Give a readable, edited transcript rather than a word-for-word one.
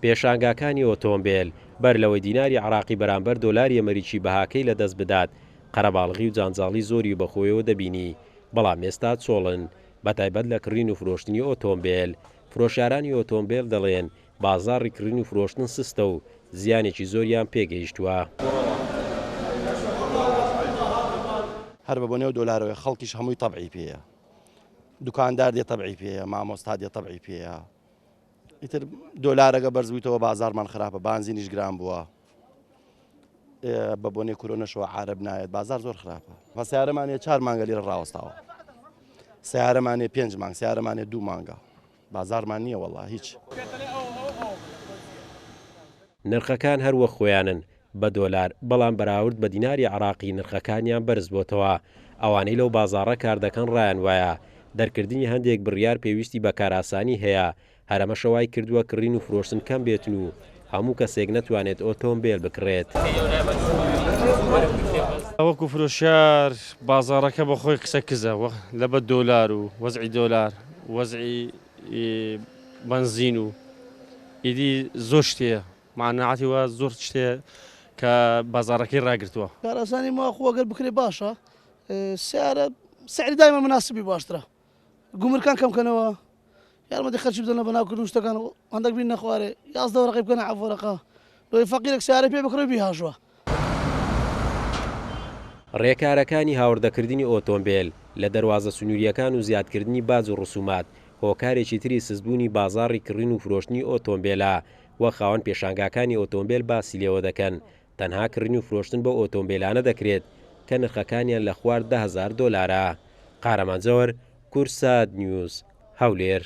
پێشانگاکانی ئۆتۆمبێل، بەر لەوەی دیناری عێراقی بەرامبەر دۆلاری ئەمەریکی بەهاکەی لەدەست بدات، قەرەباڵغی و جانجاڵی زۆری بەخۆیەوە دەبینی، بەڵام ئێستا چۆڵن، بەتایبەت لە کڕین و فرۆشتنی ئۆتۆمبێل. فرۆشیارانی ئۆتۆمبێل دەڵێن، بازاڕی کڕین و فرۆشتن سستە و زیانێکی زۆریان پێگەیشتووە. هەر بە بۆنەی دۆلارەوەی خەڵکیش هەمووی تەبعی پێیە، دوکاندار دێ تەبعی پێیە، مامۆستا دێ تەبعی پێیە، ئیتر دۆلارەکە بەرز بوویتەوە بازاڕمان خراپە، بانزینیش گران بووە، بە بۆنەی کۆرۆنەشەوە عارەب نایەت، بازار زۆر خراپە. سیارەمان هەیە چار مانگە لێرە ڕاوەستاوە، سیارەمان هەیە پێنج مانگ، سیارەمان هەیە دوو مانگە، بازاڕمان نییە وەڵا هیچ. نرخەکان هەر وەک خۆیانن بە دۆلار، بەڵام بەراورد بە دیناری عێراقی نرخەکانیان بەرزبۆتەوە، ئەوانەی لەو بازاڕە کاردەکەن ڕایان وایە دەرکردنی هەندێک بڕیار پێویستی بە کارئاسانی هەیە، هەر ئەمەشە وای کردووە کڕین و فرۆشتن کەم بێتن و هەموو کەسێک نەتوانێت ئۆتۆمبێل بکڕێت. وەکو فرۆشیار بازاڕەکە بە خۆی قسە کزە لەبەر دۆلار و وەزعی دۆلار وەزعی بەنزین و ئیدی زۆر شت هەیە مانعاتی وا زۆر شت هەیە کە بازاڕەکەی ڕاگرتووە. کارئاسانی ما خۆ ئەگەر بکرێ باشە سیارە سعری دایمە مناسبی باشترە گومرکان کەم کەنەوە یارمەتی خەرچی بدەنە بەناوکردن شتەکان هەندێک بین نەخوارێ 11 وەرەقەی بکەنە عەف وەرەقە لۆی فەقیرێک سیارەی پێ بکڕێ بیهاژوە. ڕێکارەکانی هاوردەکردنی ئۆتۆمبێل لە دەروازە سنوورییەکان و زیادکردنی باج و ڕسومات هۆکارێکی تری سستبوونی بازاڕی کڕین و فرۆشتنی ئۆتۆمبێلە، وەک خاوەن پێشانگاکانی ئۆتۆمبێل باسی لێوە دەکەن، تەنها کڕین و فرۆشتن بەو ئۆتۆمبێلانە دەکرێت کە نرخەکانیان لە خوار 10,000 دۆلارە. قارەمان جەوەر، کوردسات نیوز، هەولێر.